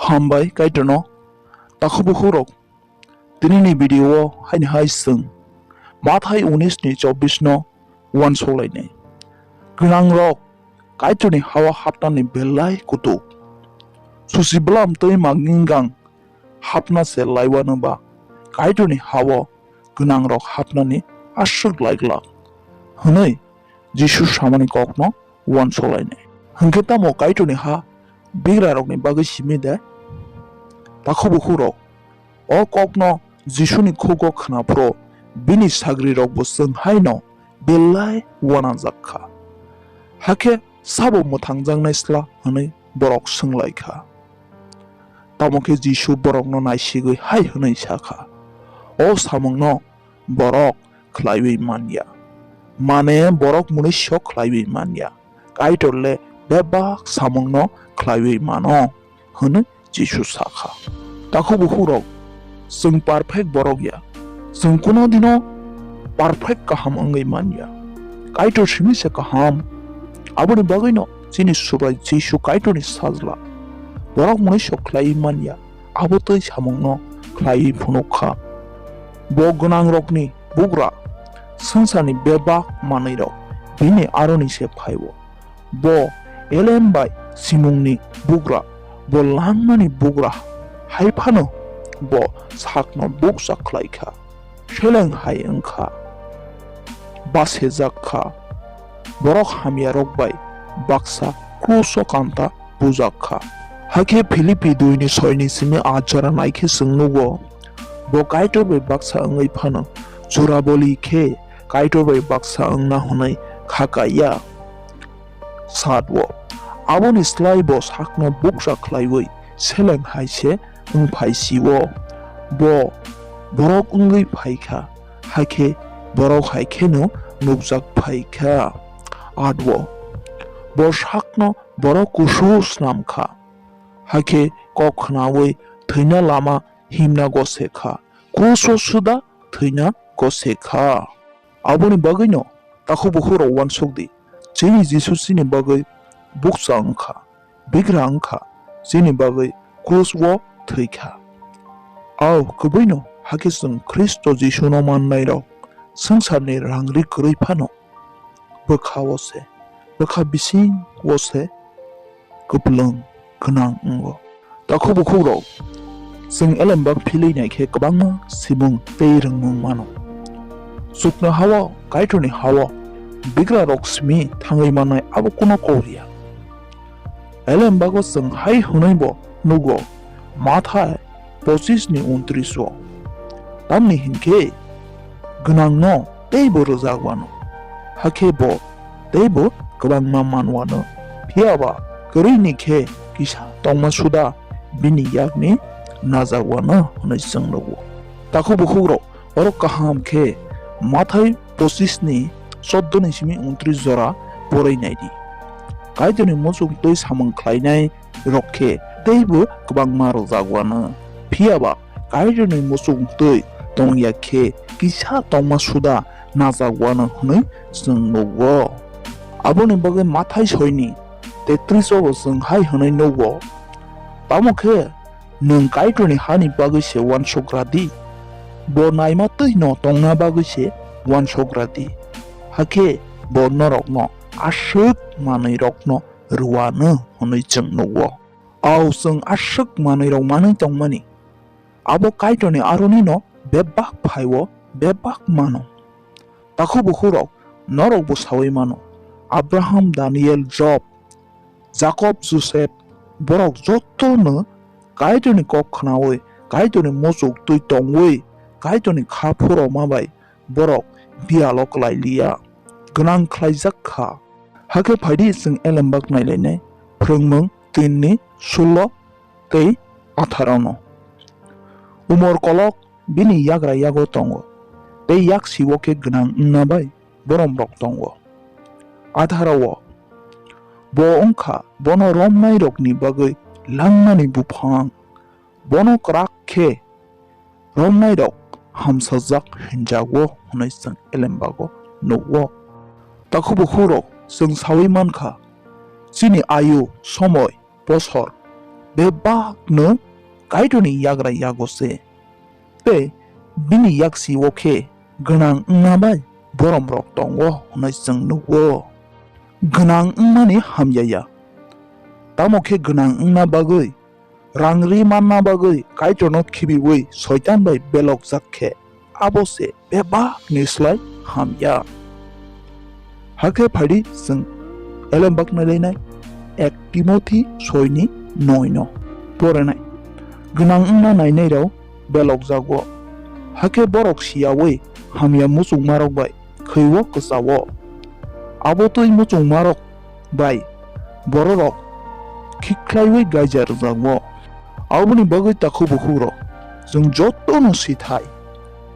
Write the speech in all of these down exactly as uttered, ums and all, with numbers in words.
Hambai Kaitorno, takhuk bukhuk rok, tinini video o haini hai chwng Mathai unis ni chobbish no uansuk lainai. Gwnang rok Kaitorni hao hapnani belai kutuk. Susi bwlam tei magningang hapna se laiwano ba Kaitorni hao gwnang rok hapnani aswk lai glak, hwnwi Jisu samani kokno uansuk lainai. Hwnkhe tamo Kaitorni ha bigra rokni bagwi simi de? Takhuk bukhuk rok, o kokno Jisuni khugo khwnaphuru bini sagrirokbo chwng haino belai uanajak kha. Hakhe sabo mwthangjaknai sla? Hwnwi borok swng lai kha. Tamo khe Jisu borokno naisigwi hai hwnwi sa kha, "O samungno borok khlaiwi man ya, mane borok mwnwiso khlaiwi man ya, Kaitor le bebak samungno khlaiwi mano," hwnwi Jisu sa kha. Takhuk bukhuk rok, chwng perfect borok ya, chwng kuno dino perfect kaham wngwi man ya. Kaitor simi se kaham. Aboni bagwino chini Subrai Jisu Kaitorni sajla borok mwnwiso khlaiwi man ya, abo twi samungno khlaiwi phunuk kha. Bo gwnang rokni bugra, swngcharni bebak manwi rok bini aroni se phaibo. Bo elem bai simungni bugra, bo langmani bugra, hai phano bo sakno bukcha khlai kha, seleng hai wng kha, basejak kha. Borok hamya rok bai baksa kruso kanta bujak kha. Hakhe Philippi dui ni soi ni simi aat jora nai khe chwng nugo, bo Kaitor bai baksa wngwi phano juraboli khe Kaitor bai baksa wngna hwnwi kha kaiya. Sat o. Aboni slai bo sakno bukcha khlaiwi seleng hai se wng phai si o. Bo borok wngwi phai kha, hakhe borok hai kheno nukjak phai kha. At o. Bo sakno borok kusu snam kha, hakhe kok khnaui thwina lama himna gose kha, kruso suda thwina gose kha. Aboni bagwino takhuk bukhuk rok uansuk di, chini Jisu chini bagwi bukcha wng kha, bigra wng kha, chini bagwi krus o thwi kha. Au kwbwino hakhe chwng Khristo Jisuno mannai rok swngcharni rang ri kwrwi phano bwkha o se, bwkha bising o se kwplwng gwnang wngo. Takhuk bukhuk rok, chwng elembak philwi nai khe kwbangma simung tei rwngmung mano. Chukno ha-o, Kaitorni ha-o bigra rok simi thangwi mannai abo kuno kok ya. Elembago chwng hai hwnwi bo nugo, Mathai pochis ni untris o. Tamni hinkhe gwnangno teibo rwjak wano, hakhe bo teibo kwbangma man wano, phiya ba kwrwini khe kisa tongma suda bini yakni najak wano hwnwi chwng nugo. Takhuk bukhuk rok, oro kaham khe Mathai pochis ni choddo ni simi untris jora porwi nai di. Kaitorni muchung twi samung khlainai rok khe teibo kwbangma rwjak wano, phiya ba Kaitorni muchung twi tong ya khe kisa tongma suda najak wano hwnwi chwng nugo. Aboni bagwi Mathai soi ni tetris o bo chwng hai hwnwi nugo, tamo khe nwng Kaitorni hani bagwi se uansuk ra di, bo naima twi no tongna bagwi se uansuk ra di, hakhe bo norokno aswk manwi rokno rwano hwnwi chwng nugo. Au chwng aswk manwi rok manwi tongmani, abo Kaitorni aroni no bebak phai o bebak mano. Takhuk bukhuk rok, norok bo saui mano, Abraham, Daniel, Job, Jakob, Josep, borok joto no Kaitorni kok khnaui, Kaitorni muchuk twi tongwi, Kaitorni kha phurokma bai borok biyalo kwlai liya, gwnang khlaijak kha. Hakhe phaidi chwng elembak nailainai, Phrwngmung tin ni sullo tei atharo no. Umor kolok bini yagra yago tongo, tei yaksi o khe gwnang wngna bai boromrok tongo. Atharo o, bo wngkha bono romnairokni bagwi langmani buphang. Bono kwrak khe romnairok hamsajak hinjago hwnwi chwng elembago nugo. Takhuk bukhukrok, chwng saui mankha, chini ayu, somoi, bosor bebakno Kaitorni yagra yago se. Tei bini yaksi o khe gwnang wngna bai boromrok tongo hwnwi chwng nukgo. Gwnang wngmani hamya ya, tamo khe gwnang wngna bagwi rang ri manna bagwi Kaitorno khibiui Soitan bai belokjak khe, abo se bebakni slai hamya. Hakhe phaidi chwng elembaknai lainai ek Timothi soini noi no porenai. Gwnang wngna nainairok belokjago, hakhe borok siyaui hamya muchungmarok bai khwi-o kwcha-o. Abo twi muchungmarok bai bororok khikhlaiwi gaija rwjago. Aboni bagwi takhuk bukhukrok, chwng jotono sithai,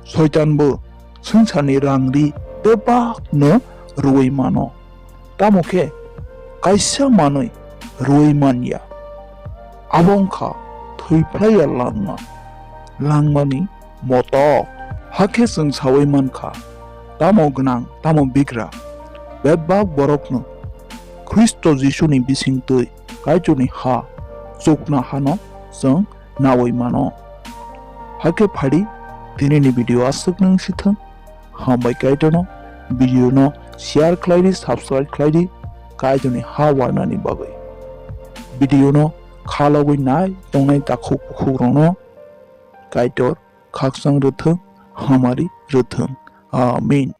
Soitanbo swngcharni rang ri bebakno rwui mano, tamo khe kaisa manwi rwui man ya, abo wng kha thwi phlai ya langma, langmani motok. Hakhe chwng saui man kha, tamo gwnang tamo bigra, bebak borokno Khristo Jisuni bisingtwi Kaitorni ha chukna hano chwng naui mano. Hakhe phaidi tinini video aswk nung sithwng. Hambai Kaitorno, video no share khlaidi, subscribe khlaidi, Kaitorni ha warnani bagwi. Video no khalogwi nai tongnai takhuk bukhukrokno Kaitor khakchang rwthwng, hamari rwthwng. Amen.